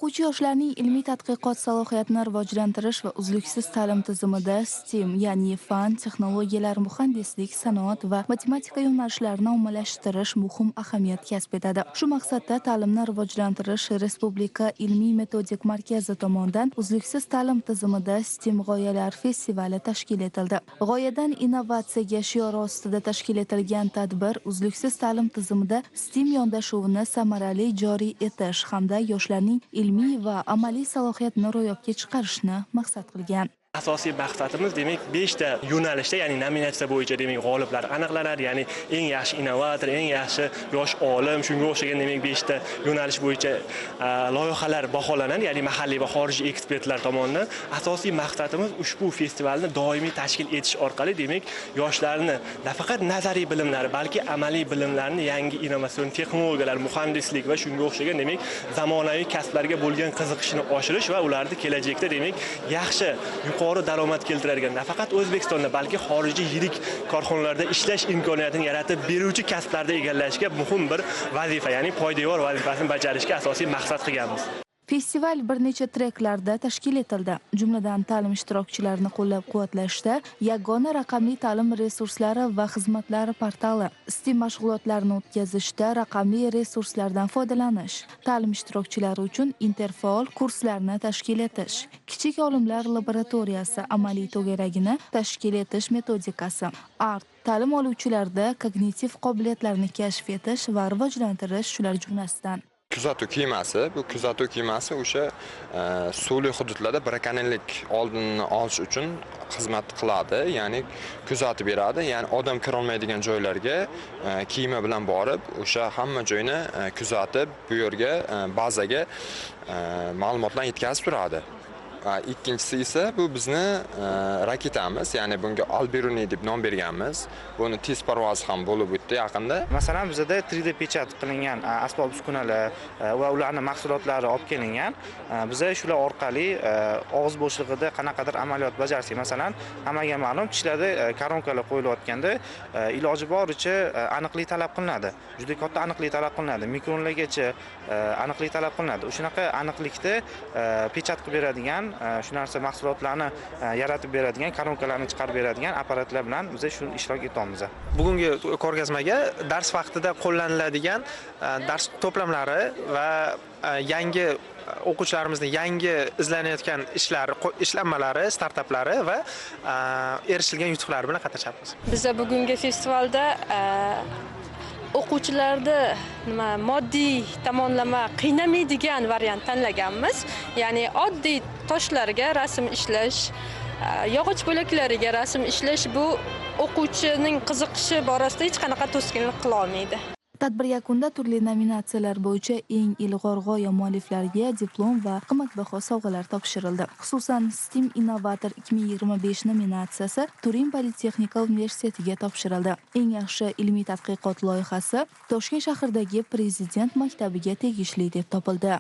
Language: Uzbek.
O'quvchi yoshlarning ilmiy tadqiqot salohiyatini rivojlantirish va uzluksiz ta'lim tizimida STEAM, ya'ni fan, texnologiyalar, muhandislik, sanoat va matematika yo'nalishlarini ommalashtirish muhim ahamiyat kasb etadi. Shu maqsadda ta'limni rivojlantirish Respublika ilmiy metodik markazi tomonidan uzluksiz ta'lim tizimida STEAM g'oyalar festivali tashkil etildi. G'oyadan innovatsiyaga shiori ostida tashkil etilgan tadbir uzluksiz ta'lim tizimida STEAM yondashuvini samarali joriy etish hamda yoshlarning ilmiy va amaliy salohiyatini ro'yobga chiqarishni maqsad qilgan. Asosiy maqsadimiz, demak, 5 ta yo'nalishda, ya'ni nominatsiya bo'yicha, demak, g'oliblar aniqlanadi, ya'ni eng yaxshi innovator, eng yaxshi yosh olim, shunga o'xshagan, demak, 5 ta yo'nalish bo'yicha loyihalar baholanadi, ya'ni mahalliy va xorijiy ekspertlar tomonidan. Asosiy maqsadimiz ushbu festivalni doimiy tashkil etish orqali, demak, yoshlarni nafaqat nazariy bilimlari, balki amaliy bilimlarni yangi innovatsion texnologiyalar, muhandislik va shunga o'xshagan, demak, zamonaviy kasblarga bo'lgan qiziqishini oshirish va ularni kelajakda, demak, yaxshi yuqori daromad keltiradigan, nafaqat O'zbekistonda, balki xorijiy yirik korxonalarda ishlash imkoniyatini yaratib beruvchi kasblarni egallashga muhim bir vazifa, ya'ni poydevor vazifasini bajarishga asosiy maqsad qilganmiz. Festival bir necha treklarda tashkil etildi. Jumladan, ta'lim ishtirokchilarini qo'llab-quvvatlashda yagona raqamli ta'lim resurslari va xizmatlari portali, STEAM mashg'ulotlarini o'tkazishda raqamli resurslardan foydalanish, ta'lim ishtirokchilari uchun interfaol kurslarni tashkil etish, kichik olimlar laboratoriyasi amaliy to'garagini tashkil etish metodikasi, art ta'lim oluvchilarda kognitiv qobiliyatlarni kashf etish va rivojlantirish shular jumlasidan. Kuzatuv kemasi, bu kuzatuv kemasi o'sha suvli hududlarda brakonierlik oldini olish uchun xizmat qiladi, ya'ni kuzatib beradi, ya'ni odam kira olmaydigan joylarga kema bilan borib, o'sha hamma joyni kuzatib, bu yerga bazaga ma'lumotlarni yetkazib turadi. Ikkinchisi esa bu bizni raketamiz, ya'ni bunga Al-Biruniy deb nom berganmiz. Buni tez parvozi ham bo'lib o'tdi yaqinda. Masalan, bizda 3D pechat qilingan asbob uskunalar va ularning mahsulotlari olib kelingan. Biz shular orqali og'iz bo'shlig'ida qanaqadir amaliyot bajarsak, masalan, hammaga ma'lum tishlarda koronkalar qo'yilayotganda iloji boricha aniqlik talab qilinadi. Juda katta aniqlik talab qilinadi. Mikronlargacha aniqlik talab qilinadi. O'shanaqa aniqlikda pechat qilib beradigan, shu narsa mahsulotlarni yaratib beradigan, koronkalarni chiqarib beradigan apparatlar bilan biz shu ishtirok etamiz. Bugungi ko'rgazmaga dars vaqtida qo'llaniladigan dars to'plamlari va yangi o'quvchilarimizni yangi izlanayotgan ishlar, ishlanmalari, startaplari va erishilgan yutuqlar bilan qatnashyapmiz. Biz bugungi festivalda o'quvchilarni nima moddiy tomonlama qiynamaydigan variant tanlaganmiz. Ya'ni oddiy toshlarga rasm ishlash, yog'och bo'laklariga rasm ishlash bu o'quvchining qiziqishi borasida hech qanaqa to'sqinlik qila olmaydi. Tadbir yakunida turli nominatsiyalar bo'yicha eng ilg'or g'oya mualliflariga diplom va qimmatbaho sovg'alar topshirildi. Xususan, STEAM Innovator 2025 nominatsiyasi Turin Politexnika universitetiga topshirildi. Eng yaxshi ilmiy tadqiqot loyihasi Toshkent shahridagi Prezident maktabiga tegishli deb topildi.